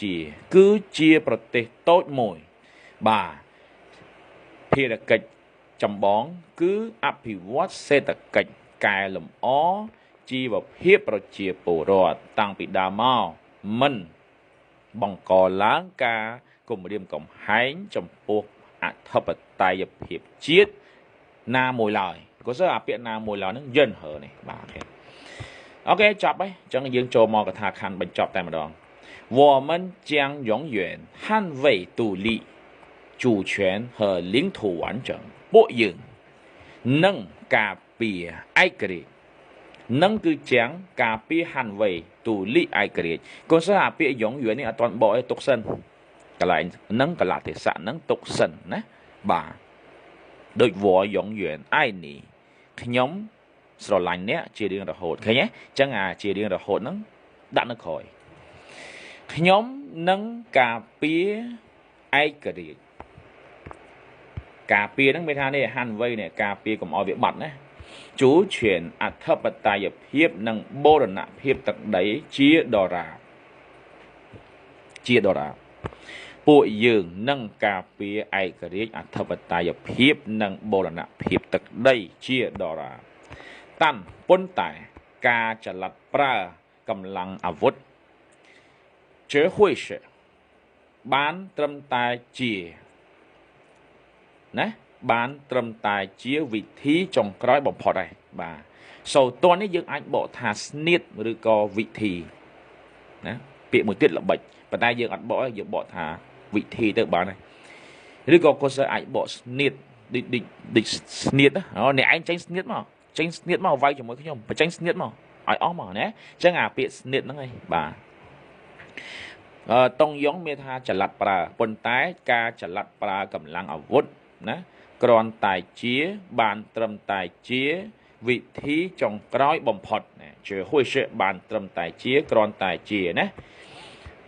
ជាគឺជាប្រទេសតូចមួយបាទភារកិច្ចចម្បងគឺអភិវឌ្ឍសេដ្ឋកិច្ចកែលម្អជីវភាពប្រជាពលរដ្ឋតាំងពីដើមមកមិនបង្កឡើងការគំរាមកំហែងចំពោះអធិបតេយ្យភាពជាតិណាមួយឡើយក៏សើអាពាក្យណាមួយឡើយហ្នឹងយិនហើនេះបាទអូខេចប់ហើយអញ្ចឹងយើងចូលមកកថាខណ្ឌបញ្ចប់តែម្ដង我们将永远捍卫独立主权和领土完整ពួកយើងនឹងការពារឯករាជ្យនឹងគឺចាំងការពារហាន់វៃទូលីឯករាជ្យកូនសិស្សអាពាក្យយងយួននេះអត់ទាន់បកឲ្យទុកសិនកន្លែងនឹងកលៈទេសៈនឹងទុកសិនណាបាទដូចវយងយួនឯនេះខ្ញុំស្រឡាញ់អ្នកជារៀងរហូតឃើញទេអញ្ចឹងអាជារៀងរហូតហ្នឹងដាក់នៅក្រោយខ្ញុំនឹងការពារឯករាជ្យការពារហ្នឹងមានថានេះហាន់វៃនេះការពារកុំឲ្យវាបាត់ណា主權អធិបតេយ្យភាពនិងបូរណភាពទឹកដីជាដរាបជាដរាបពួកយើងនឹងការពារឯករាជ្យអធិបតេយ្យភាពនិងបូរណភាពទឹកដីជាដរាបតាន់ប៉ុន្តែការចល័តប្រើកម្លាំងអាវុធជើហួយសបានត្រឹមតែជាណាបានត្រឹមតែជាវិធីចុងក្រោយបំផុតហើយបាទសូតនេះយើងអាចបកថាស្នៀតឬក៏វិធីណាពាក្យមួយទៀតល្បិចប៉ុន្តែយើងអត់បកទេយើងបកថាវិធីទៅបានហើយឬក៏កុសលអាចបកស្នៀតដូចដូចដូចស្នៀតអូអ្នកឯងចេញស្នៀតមកចេញស្នៀតមកវាយជាមួយខ្ញុំបញ្ចេញស្នៀតមកឲ្យអស់មកណាអញ្ចឹងអាពាក្យស្នៀតហ្នឹងឯងបាទអឺតុងយ៉ងមានថាចល័តប្រើប៉ុន្តែការចល័តប្រើកម្លាំងអាវុធណាគ្រាន់តែជាបានត្រឹមតែជាវិធីចុងក្រោយបំផុតណាជាហួយជាបានត្រឹមតែជាគ្រាន់តែជាណា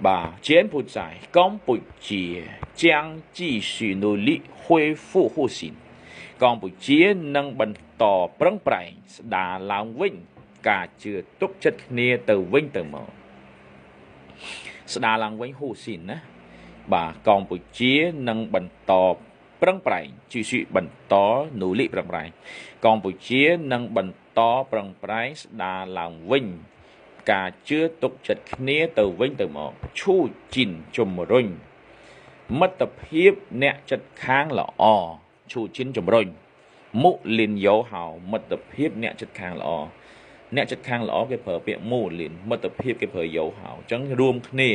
បាទ柬埔寨កម្ពុជា将继续努力恢复互信កម្ពុជានឹងបន្តប្រឹងប្រែងស្ដារឡើងវិញការជឿទុកចិត្តគ្នាទៅវិញទៅមកស្ដារឡើងវិញហ៊ូស៊ីនណាបាទកម្ពុជានឹងបន្តប្រឹងប្រែង继续បន្ត努力ប្រឹងប្រែងកម្ពុជានឹងបន្តប្រឹងប្រែងស្ដារឡើងវិញការជឿទុកចិត្តគ្នាទៅវិញទៅមកឈូជីនជំរុញមិត្តភាពអ្នកចិត្តខាងល្អឈូជីនជំរុញមុលិនយោហៅមិត្តភាពអ្នកចិត្តខាងល្អអ្នកចិត្តខាងល្អគេប្រើពាក្យមូលិនមិត្តភាពគេប្រើយោហៅអញ្ចឹងរួមគ្នា